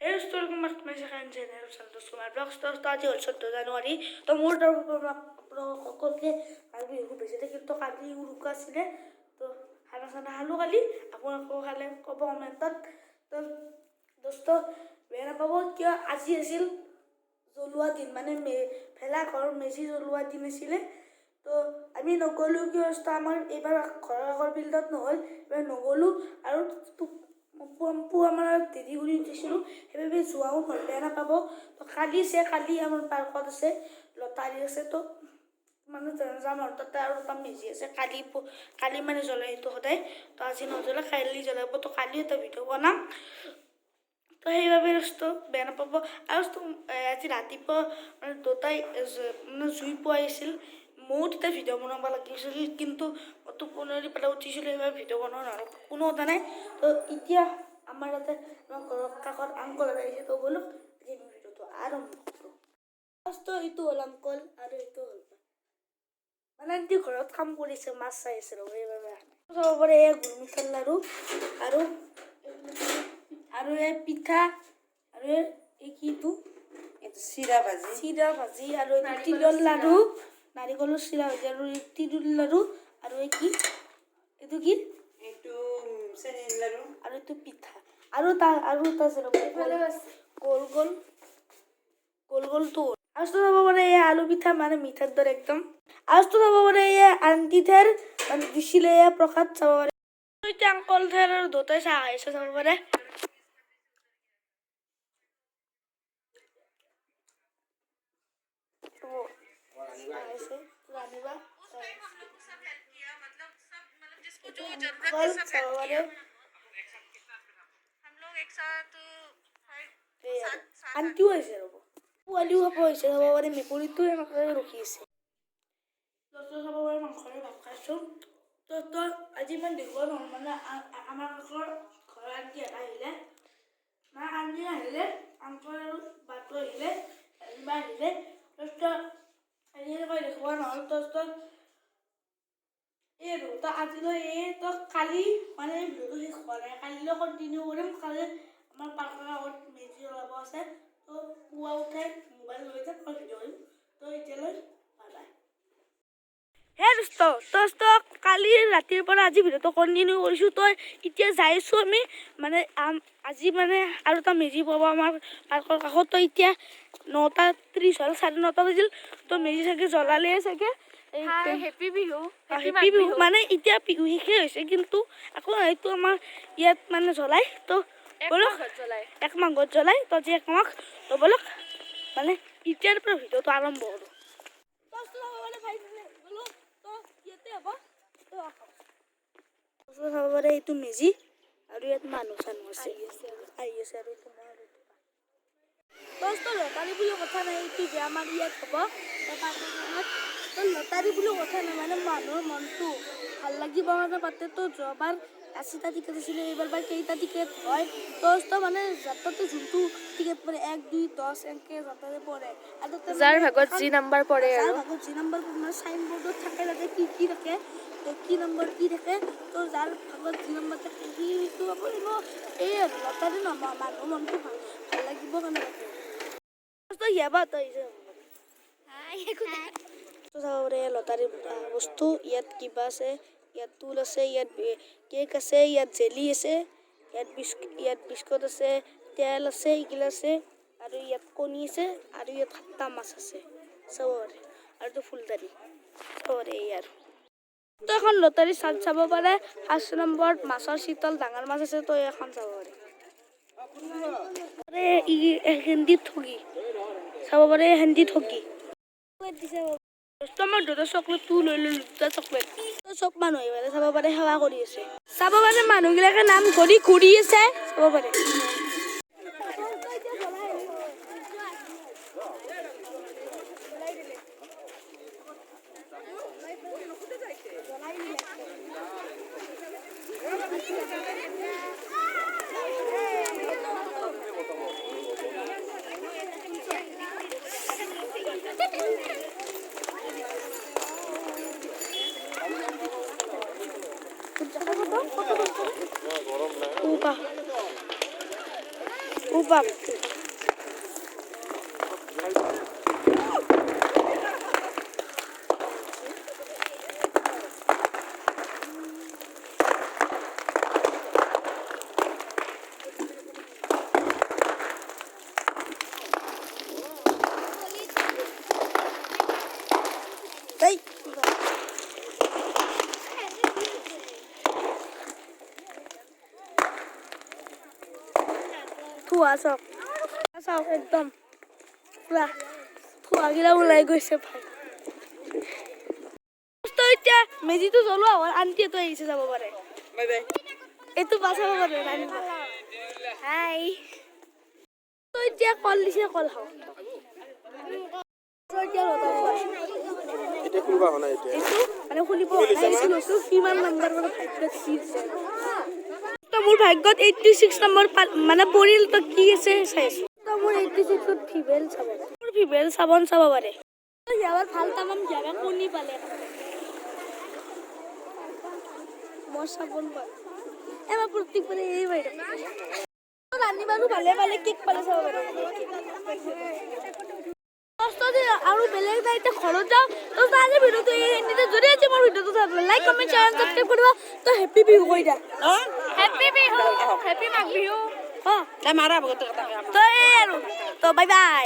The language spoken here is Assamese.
Channel blogs. দোস্ত, আজি হ'ল 14 জানুৱাৰী। তো মোৰ তৰফৰ পৰা আপোনালোক সকলোকে মাঘ বিহু শুভেচ্ছা থাকিল। তো কালি উৰুকা আছিলে, তো খানা চানা খালোঁ কালি। আপোনালোকেও খালে ক'ব কমেণ্টত। তো দোস্ত, বেয়া নাপাব, কিয় আজি আছিল জ্বলোৱা দিন, মানে ভেলাঘৰ মেজি জ্বলোৱা দিন আছিলে। তো আমি নগ'লোঁ, কিয় দোস্ত, আমাৰ এইবাৰ ঘৰৰ আগৰ ফিল্ডত নহ'ল, এইবাৰ নগ'লোঁ আৰু পুৱা আমাৰ দেৰি কৰি উঠিছিলোঁ, সেইবাবে যোৱাও নহ'ল, বেয়া নাপাব। তো কালি আছে, কালি আমাৰ পাৰ্কত আছে, লটাৰী আছে। তো মানে যাম আৰু তাতে আৰু এটা মেজি আছে। কালি কালি মানে জ্বলাই সেইটো সদায়। তো আজি নজ্বলাই, কালি জ্বলাব। তো কালি এটা ভিডিঅ' বনাম। তো সেইবাবে দোস্ত, বেয়া নাপাব। আৰু দোস্ত, আজি ৰাতিপুৱা মানে দেউতাই মানে জুই পুৱাইছিল। ময়ো তেতিয়া ভিডিঅ' বনাব লাগিছিল, কিন্তু মই টোপনি পেলাই উঠিছিলোঁ, সেইবাবে ভিডিঅ' বনোৱা নহ'ল, কোনো কথা নাই। তো এতিয়া আমাৰ ইয়াতে আমাৰ ঘৰৰ কাষত আংকল এটা আহিছে। তো ব'লক, আজি আমি ভিডিঅ'টো আৰম্ভ কৰোঁ। দোস্ত, এইটো হ'ল আংকল আৰু এইটো হ'ল মানে আন্টি ঘৰত কাম কৰিছে, মাছ চাই আছে ৰ'ব, সেইবাবে অহা নাই। চাব পাৰে, এয়া গুৰ মিঠাৰ লাড়ু আৰু আৰু এই পিঠা আৰু এই কিটো? এইটো চিৰা ভাজি। চিৰা ভাজি আৰু এইটো তিলৰ লাড়ু, নাৰিকলৰ চিৰা ভাজি আৰু এই তিলৰ লাড়ু আৰু এই কি, এইটো কি? এইটো চেনিৰ লাড়ু। আৰু এইটো পিঠা আৰু তাৰ আৰু এটা আছে ৰ'ব, গোল গোল গোল গোলটো। আৰু চাব পাৰে, এই আলু পিঠা, মানে মিঠাৰ দৰে একদম। আৰু চাব পাৰে, এই আন্টিথেৰ মানে দিছিলে, এয়া প্ৰসাদ চাব পাৰে। এতিয়া আংকল থেৰ আৰু দেউতাই চাহ খাইছে, চাব পাৰে। চাহ খাইছে ৰান্ধিবা। আংকল চাব পাৰে। हम लोग एक साथ এই আৰু আন্টিও আহিছে ৰ'ব, পোৱালিও খাব হৈছে, চাব পাৰে। মেকুৰীটো এনেকৈ ৰখি আছে। দোস্ত, চাব পাৰে, মাংসৰে ভাত খাইছোঁ। তো তই আজি ইমান দীঘল নহ'ল, মানে আমাৰ কাষৰ ঘৰৰ আন্টি এটা আহিলে, মানে আন্টি আহিলে, আংকল আৰু বাটো আহিলে, বা আহিলে। দোস্ত, আজি এনেকৈ দেখুওৱা নহ'ল। দোস্ত, এই আৰু তো আজিলৈ এই। তো কালি মানে ভিডিঅ'টো শেষ হোৱা নাই, কালিলৈ কণ্টিনিউ কৰিম। কালি আমাৰ পাৰ্কৰ আগত মেজি জ্বলাব আছে। তো পুৱা উঠাই মোবাইল লৈ যাম, মই ভিডিঅ' কৰিম। তো এতিয়ালৈ বাই বাই। হে দোস্ত, দোস্ত, কালি ৰাতিৰ পৰা আজি ভিডিঅ'টো কণ্টিনিউ কৰিছোঁ। তো এতিয়া যাইছোঁ আমি, মানে আজি মানে আৰু এটা মেজি পাব আমাৰ পাৰ্কৰ কাষত। তো এতিয়া 9:30 হ'ল, 9:30 বাজিল। তো মেজি চাগে জ্বলালেই চাগে। হেপী বিহু। হেপী বিহু। মানে এতিয়া বিহু শেষেই হৈছে, কিন্তু আকৌ এইটো আমাৰ ইয়াত মানে জ্বলাই। তো ব'লক। জ্বলাই। এক মাঘত জ্বলাই। তো আজি এক মাঘ। তো ব'লক, মানে এতিয়াৰ পৰা ভিডিঅ'টো আৰম্ভ কৰোঁ। চাব পাৰে, এইটো মেজি আৰু ইয়াত মানুহ চানুহ আছে, আহি আছে। আৰু এইটো মই আৰু এইটো দোস্ত, লটাৰী বুলি কথা নাই, এইটো যে আমাৰ ইয়াত হ'ব পাৰ্কত। তো লটাৰী বুলি কথা নাই, মানে মানুহৰ মনটো ভাল লাগিব কাৰণে পাতে। তো যোৱাবাৰ 80টা টিকেট আছিলে, এইবাৰ বা কেইটা টিকেট হয়। দোস্ত, মানে যাত্ৰাটো যোনটো টিকেট পৰে, 1, 2, 10 এনেকৈ যাত্ৰাতে পৰে আৰু তাতে যাৰ মানে ভাগত যি নাম্বাৰ পৰে। যাৰ আৰু ভাগত যি নাম্বাৰ, মানে চাইন বৰ্ডত থাকে, তাতে কি কি থাকে, তো কি নম্বৰ কি থাকে, তো যাৰ ভাগত যি নম্বৰ থাকে সি সেইটো পাব। এই আৰু লটাৰী নহয়, মানুহৰ মনটো ভাল ভাল লাগিব কাৰণে পাতে। দোস্ত, ইয়াবা তই আহিছে। তো চাব পাৰে, লটাৰীৰ বস্তু, ইয়াত কিবা আছে, ইয়াত টুল আছে, ইয়াত কেক আছে, ইয়াত জেলি আছে, ইয়াত বিস্কুট আছে, তেল আছে, এইগিলা আছে আৰু ইয়াত কণী আছে আৰু ইয়াত সাতটা মাছ আছে, চাব পাৰে। আৰু এইটো ফুলদানি, চাব পাৰে। এই আৰু তো এখন লটাৰী চাত চাব পাৰে। ফাৰ্ষ্ট নম্বৰত মাছৰ চিতল ডাঙৰ মাছ আছে। তো এখন চাব পাৰে। ই হেন্দি ঠগি, চাব পাৰে, হেন্দি ঠগি দোস্ত। মই দুটা চকলেটটো লৈ ল'লো, দুটা চকলেট। চব মানুহ আহি পেলাই চাব পাৰে, সেৱা কৰি আছে, চাব পাৰে। মানুহবিলাকে নাম ধৰি ঘূৰি আছে, চাব পাৰে। ও বাপ। এই ধোঁৱা চাওক, চাওক, একদম পুৰা ধোঁৱাগিলা ওলাই গৈছে ভাই। তো এতিয়া মেজিটো জ্বলোৱা হ'ল। আন্টিয়েতো আহিছে, যাব পাৰে। Bye bye. এইটো বাচাব পাৰে। হাই। তো এতিয়া কল দিছে, কল খাওঁ। তো এতিয়া এতিয়া খুলিবা হোৱা নাই এতিয়া। এইটো মানে খুলিব হোৱা নাই, এইটো লৈছোঁ। কিমান নম্বৰ মানে ভাগ্যত কি আছে? তো মোৰ ভাগ্যত 86 নম্বৰ মানে পৰিল। তো কি আছে চাই আছোঁ। তো মোৰ 86ত ফিমেল চাব, মোৰ ফিমেল চাবোন চাব পাৰে। তো সিয়াৰ ভাল তামাম, সিয়াৰে কণী পালে, মই চাবোন পালোঁ। এবাৰ প্ৰত্যেকবাৰে এই বাইদেউ ৰান্ধি বাৰু ভালে পালে, কেক পালে, চাব পাৰে। কষ্ট যে আৰু বেলেগ নাই, এতিয়া ঘৰত যাওঁ। তো আজি ভিডিঅ'টো এইখিনিতে। যদি আজি মোৰ ভিডিঅ'টো চাই, লাইক, কমেণ্ট, শ্বেয়াৰ, ছাবস্ক্ৰাইব কৰিবা। তো হেপী বিহু কৈ দিয়া। Happy Bihu, happy Magh Bihu. অঁ। মাৰা বহুত কথা। তো এই আৰু তো বাই বাই।